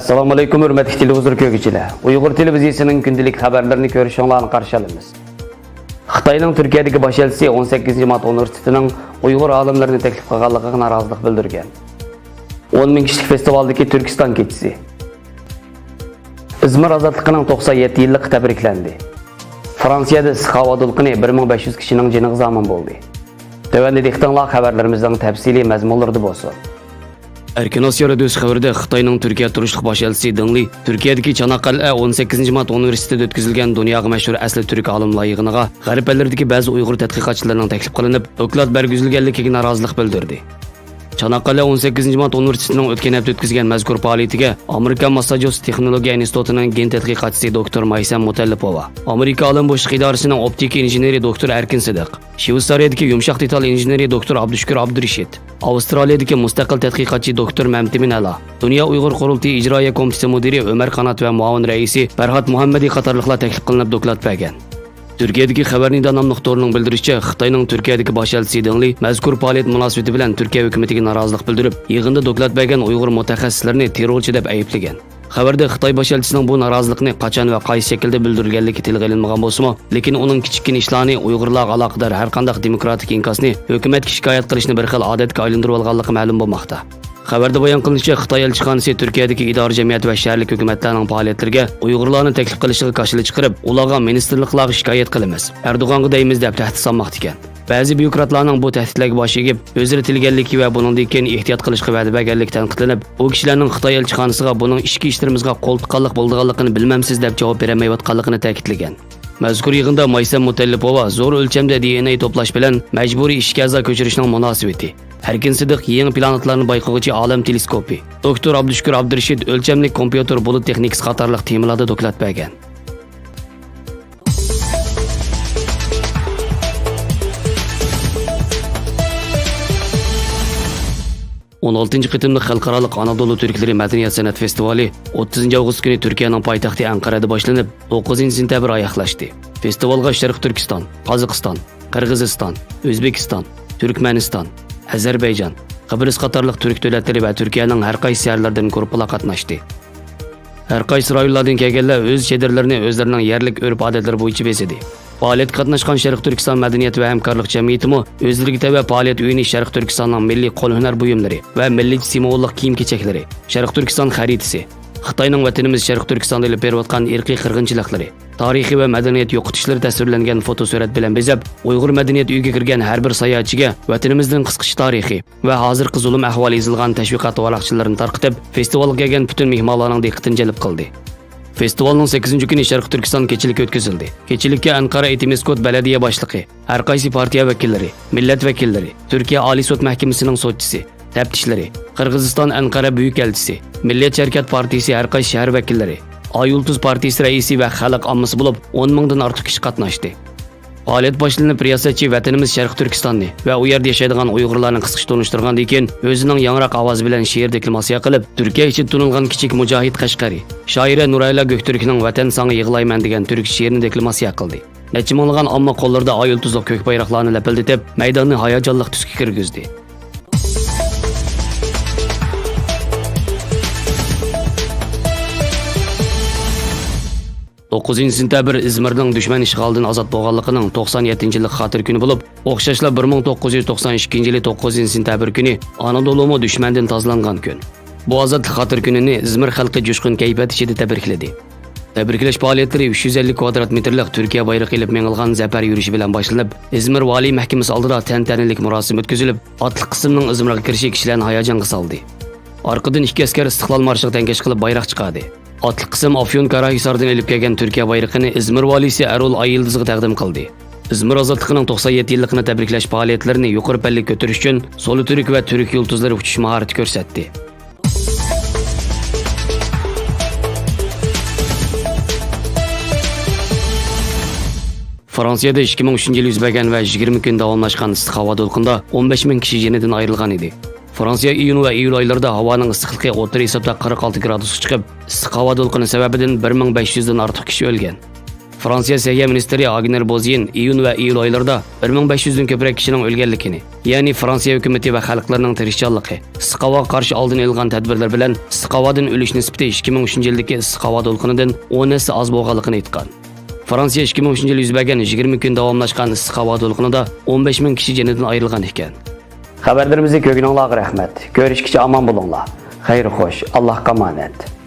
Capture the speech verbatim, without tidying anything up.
ئەسسالامۇئەلەيكۇم، ھۆرمەتلىك تېلېۋىزور كۆرگۈچىلەر. ئۇيغۇر تېلېۋىزىيىسىنىڭ كۈندىلىك خەۋەرلىرىنى كۆرۈشۈڭلارنى قارشى ئالىمىز. خىتاينىڭ تۈركىيەدىكى باش ئەلچىسى ئون سەككىزىنچى مارت ئۇنىۋېرسىتېتىنىڭ ئۇيغۇر ئالىملىرىنى تەكلىپ قىلغانلىقىغا نارازىلىق بىلدۈرگەن. ئون مىڭ كىشىلىك فېستىۋالدىكى تۈركىستان كېچىسى. ئىزمىر ئازادلىقىنىڭ توقسان يەتتە يىللىقى تەبرىكلەندى. فرانسىيەدە ئىسسىق ھاۋا دولقۇنى بىر مىڭ بەش يۈز كىشىنىڭ جېنىغا زامىن بولدى. تۆۋەندە دىققىتىڭلار خەۋەرلىرىمىزنىڭ تەپسىلىي مەزمۇنلىرىدا بولسۇن. ئەركىن ئاسىيا رادىيوسى خەۋىرىدە خىتاينىڭ تۈركىيە تۇرۇشلۇق باش ئەلچىسى دېڭ لى تۈركىيەدىكى چاناققەلئە ئون سەككىزىنچى مارت ئۇنىۋېرسىتېتىدا ئۆتكۈزۈلگەن دۇنياغا مەشھۇر ئەسلى تۈرك ئالىملار يىغىنىغا غەرب ئەللىرىدىكى بەزى ئۇيغۇر تەتقىقاتچىلىرىنىڭ تەكلىپ قىلىنىپ، دوكلات بەرگۈزۈلگەنلىكىگە نارازىلىق بىلدۈردى. چاناققەلئە ئون سەككىزىنچى مارت ئۇنىۋېرسىتېتىنىڭ ئۆتكەن ھەپتە ئۆتكۈزگەن مەزكۇر پائالىيىتىگە ئامېرىكا ماسساچۇسېتس تېخنولوگىيە ئىنستىتۇتىنىڭ گېن تەتقىقاتچىسى دوكتور مايسەم مۇتەللىپوۋا، ئامېرىكا ئالەم بوشلۇق ئىدارىسىنىڭ ئوپتىكا ئىنژېنېرى دوكتور ئەركىن سىدىق، شۋېتسارىيەدىكى يۇمشاق دېتال ئىنژېنېرى دوكتور ئابدۇشۈكۈر ئابدۇرېشىت، ئاۋسترالىيەدىكى مۇستەقىل تەتقىقاتچى دوكتور مەمتىمىن ئەلا، دۇنيا ئۇيغۇر قۇرۇلتىيى ئىجرائىيە كومىتېتى مۇدىرى ئۆمەر قانات ۋە مۇئاۋىن رەئىسى پەرھات مۇھەممەدى قاتارلىقلار تەكلىپ قىلىنىپ دوكلات بەرگەن. تۈركىيەدىكى خەۋەر نىدا ناملىق تورنىڭ بىلدۈرۈشىچە، خىتاينىڭ تۈركىيەدىكى باش ئەلچىسى دېڭ لى مەزكۇر پائالىيەت مۇناسىۋىتى بىلەن تۈركىيە ھۆكۈمىتىگە نارازىلىق بىلدۈرۈپ، يىغىندا دوكلات بەرگەن ئۇيغۇر مۇتەخەسسىسلىرىنى تېررورچى دەپ ئەيىبلىگەن. خەۋەردە خىتاي باش ئەلچىسىنىڭ بۇ نارازىلىقىنى قاچان ۋە قايسى شەكىلدە بىلدۈرگەنلىكى تىلغا ئېلىنمىغان بولسىمۇ، لېكىن ئۇنىڭ كىچىككىنە ئىشلارنى، ئۇيغۇرلارغا ئالاقىدار ھەر قانداق دېموكراتىك ئىنكاسنى ھۆكۈمەتكە شىكايەت قىلىشنى بىر خىل ئادەتكە ئايلاندۇرۇۋالغانلىقى مەلۇم بولماقتا. خەۋەردە بايان قىلىنىشىچە، خىتاي ئەلچىخانىسى تۈركىيەدىكى ئىدارە، جەمئىيەت ۋە شەھەرلىك ھۆكۈمەتلەرنىڭ پائالىيەتلىرىگە ئۇيغۇرلارنى تەكلىپ قىلىشىغا كاشىلا چىقىرىپ، ئۇلارغا مىنىستىرلىقلارغا شىكايەت قىلىمىز، ئەردوغانغا دەيمىز دەپ تەھدىت سالماقتا ئىكەن. بەزى بيۇروكراتلارنىڭ بۇ تەھدىتلەرگە باشى ئېگىپ، ئۆزرە تىلىگەنلىكى ۋە بۇنىڭدىن كېيىن ئېھتىيات قىلىشقا ۋەدە بەرگەنلىكى تەنقىدلىنىپ، ئۇ كىشىلەرنىڭ خىتاي ئەلچىخانىسىغا بۇنىڭ ئىچكى ئىشلىرىمىزغا قول تۇتقانلىق بولىدىغانلىقىنى بىلمەمسىز دەپ جاۋاب بېرەلمەيۋاتقانلىقىنى تەكىتلىگەن. مەزكۇر يىغىندا مايسەم مۇتەللىپوۋا زور ئۆلچەمدە دى ئېن ئەي توپلاش بىلەن مەجبۇرىي ئىشكە ئەزا كۆچۈرۈشنىڭ مۇناسىۋىتى، ئەركىن سىدىق يېڭى پلانېتىلارنى بايقىغۇچى ئالەم تېلېسكوپى، دوكتور ئابدۇشۈكۈر ئابدۇرېشىت ئۆلچەملىك كومپيۇتېر بۇلۇت تېخنىكىسى قاتارلىق تېمىلاردا دوكلات بەرگەن. ئون ئالتىنچى قېتىملىق خەلقئارالىق ئانادولۇ تۈركلىرى مەدەنىيەت سەنئەت فېستىۋالى ئوتتۇزىنچى ئاۋغۇست كۈنى تۈركىيەنىڭ پايتەختى ئەنقەرەدە باشلىنىپ، توققۇزىنچى سېنتەبىر ئاياغلاشتى. فېستىۋالغا شەرقىي تۈركىستان، قازاقىستان، قىرغىزىستان، ئۆزبېكىستان، تۈركمەنىستان، ئەزەربەيجان، قىبرىس قاتارلىق تۈرك دۆلەتلىرى ۋە تۈركىيەنىڭ ھەر قايسى شەھەرلىرىدىن گۇرۇپپىلار قاتناشتى. ھەر قايسى رايونلاردىن كەلگەنلەر ئۆز چېدىرلىرىنى ئۆزلىرىنىڭ يەرلىك ئۆرپ-ئادەتلىرى بويىچە بېزىدى. پائالىيەتكە قاتناشقان شەرقىي تۈركىستان مەدەنىيەت ۋە ھەمكارلىق جەمئىيىتىمۇ ئۆزلىرىگە تەۋە پائالىيەت ئۆيىنى شەرقىي تۈركىستاننىڭ مىللىي قول ھۈنەر بۇيۇملىرى ۋە مىللىي سىمۋوللۇق كىيىم-كېچەكلىرى، شەرقىي تۈركىستان خەرىتىسى، خىتاينىڭ ۋەتىنىمىز شەرقىي تۈركىستاندا ئېلىپ بېرىۋاتقان ئىرقىي قىرغىنچىلىقلىرى، تارىخىي ۋە مەدەنىيەت يوقىتىشلىرى تەسۋىرلەنگەن فوتو سۈرەت بىلەن بېزەپ، ئۇيغۇر مەدەنىيەت ئۆيىگە كىرگەن ھەر بىر ساياھەتچىگە ۋەتىنىمىزنىڭ قىسقىچە تارىخى، ۋە ھازىرقى زۇلۇم ئەھۋالى يېزىلغان تەشۋىقات ۋاراقچىلىرىنى تارقىتىپ، فېستىۋالغا كەلگەن پۈتۈن مېھمانلارنىڭ دىققىتىنى جەلپ قىلدى. فېستىۋالنىڭ سەككىزىنچى كۈنى شەرقىي تۈركىستان كېچىلىكى ئۆتكۈزۈلدى. كېچىلىككە ئەنقەرە ئېتىمىسكوت بەلەدىيە باشلىقى، ھەر قايسى پارتىيە ۋەكىللىرى، مىللەت ۋەكىللىرى، تۈركىيە ئالىي سوت مەھكىمىسىنىڭ سوتچىسى، تەپتىشلىرى، قىرغىزىستان ئەنقەرە بۈيۈك ئەلچىسى، مىللەتچى ھەرىكەت پارتىيىسى ھەر قايسى شەھەر ۋەكىللىرى، ئاي يۇلتۇز پارتىيىسى رەئىسى ۋە خەلق ئاممىسى بولۇپ ئون مىڭدىن ئارتۇق كىشى قاتناشتى. پائالىيەت باشلىنىپ، رىياسەتچى ۋەتىنىمىز شەرقىي تۈركىستاننى ۋە ئۇ يەردە ياشايدىغان ئۇيغۇرلارنى قىسقىچە تونۇشتۇرغاندىن كېيىن، ئۆزىنىڭ ياڭراق ئاۋازى بىلەن شېئىر دېكلاماتسىيە قىلىپ، تۈركىيە ئىچىدە تونۇلغان كىچىك مۇجاھىد قەشقەرى، شائىرە نۇرئەلا گۆكتۈركنىڭ ۋەتەن ساڭا يىغلايمەن دېگەن تۈركچە شېئىرىنى دېكلاماتسىيە قىلدى. نەچچە مىڭلىغان ئامما قوللىرىدا ئاي يۇلتۇزلۇق كۆك بايراقلارنى لەپىلدىتىپ، مەيداننى ھاياجانلىق تۈسكە كىرگۈزدى. توققۇزىنچى سېنتەبىر ئىزمىرنىڭ دۈشمەن ئىشغالىدىن ئازاد بولغانلىقىنىڭ توقسان يەتتىنچى يىللىق خاتىرە كۈنى بولۇپ، ئوخشاشلا بىر مىڭ توققۇز يۈز توقسان ئىككىنچى يىلى توققۇزىنچى سېنتەبىر كۈنى ئانادولۇمۇ دۈشمەندىن تازىلانغان كۈن. بۇ ئازادلىق خاتىرە كۈنىنى ئىزمىر خەلقى جۇشقۇن كەيپىيات ئىچىدە تەبرىكلىدى. تەبرىكلەش پائالىيەتلىرى ئۈچ يۈز ئەللىك كۋادرات مېتىرلىق تۈركىيە بايرىقى ئېلىپ مېڭىلغان زەپەر يۈرۈشى بىلەن باشلىنىپ، ئىزمىر ۋالىي مەھكىمىسى ئالدىدا تەنتەنىلىك مۇراسىم ئۆتكۈزۈلۈپ، ئاتلىق قىسىمنىڭ ئىزمىرغا كىرىشى كىشىلەرنى ھاياجانغا سالدى. ئارقىدىن ئىككى ئەسكەر ئىستىقلال مارشىغا تەڭكەش قىلىپ بايراق چىقاردى. ئاتلىق قىسىم ئافيون كاراھىساردىن ئېلىپ كەلگەن تۈركىيە بايرىقىنى ئىزمىر ۋالىيسى ئەرول ئاييىلدىزغا تەقدىم قىلدى. ئىزمىر ئازادلىقىنىڭ توقسان يەتتە يىللىقىنى تەبرىكلەش پائالىيەتلىرىنى يۇقىرى پەللىگە كۆتۈرۈش ئۈچۈن سولى تۈرك ۋە تۈرك يۇلتۇزلىرى ئۇچۇش ماھارىتى كۆرسەتتى. فرانسىيەدە ئىككى مىڭ ئۈچىنچى يىلى يۈز بەرگەن ۋە يىگىرمە كۈن داۋاملاشقان ئىسسىق ھاۋا دولقۇنىدا ئون بەش مىڭ كىشى جېنىدىن ئايرىلغان ئىدى. فرانسىيە ئىيۇن ۋە ئىيۇل ئايلىرىدا ھاۋانىڭ ئىسسىقلىقى ئوتتۇرا ھېسابتا قىرىق ئالتە گرادۇسقا چىقىپ، ئىسسىق ھاۋا دولقۇنى سەۋەبىدىن بىر مىڭ بەش يۈزدىن ئارتۇق كىشى ئۆلگەن. فرانسىيە سەھىيە مىنىستىرى ئاگنېر بوزيېن ئىيۇن ۋە ئىيۇل ئايلىرىدا بىر مىڭ بەش يۈزدىن كۆپرەك كىشىنىڭ ئۆلگەنلىكىنى، يەنى فرانسىيە ھۆكۈمىتى ۋە خەلقلىرىنىڭ تىرىشچانلىقى، ئىسسىق ھاۋاغا قارشى ئالدىنى ئېلىغان تەدبىرلەر بىلەن ئىسسىق ھاۋادىن ئۆلۈش نىسبىتى ئىككى مىڭ ئۈچىنچى يىلدىكى ئىسسىق ھاۋا دولقۇنىدىن ئون ھەسسە ئاز بولغانلىقىنى ئېيتقان. فرانسىيە ئىككى مىڭ ئۈچىنچى يىل يۈز بەرگەن يىگىرمە كۈن داۋاملاشقان ئىسسىق ھاۋا دولقۇنىدا ئون بەش مىڭ كىشى جېنىدىن ئايرىلغان ئىكەن. خەۋەرلىرىمىزنى كۆرگىنىڭلارغا رەھمەت. كۆرۈشكىچە ئامان بولۇڭلار. خەير خوش، ئاللاھقا ئامانەت.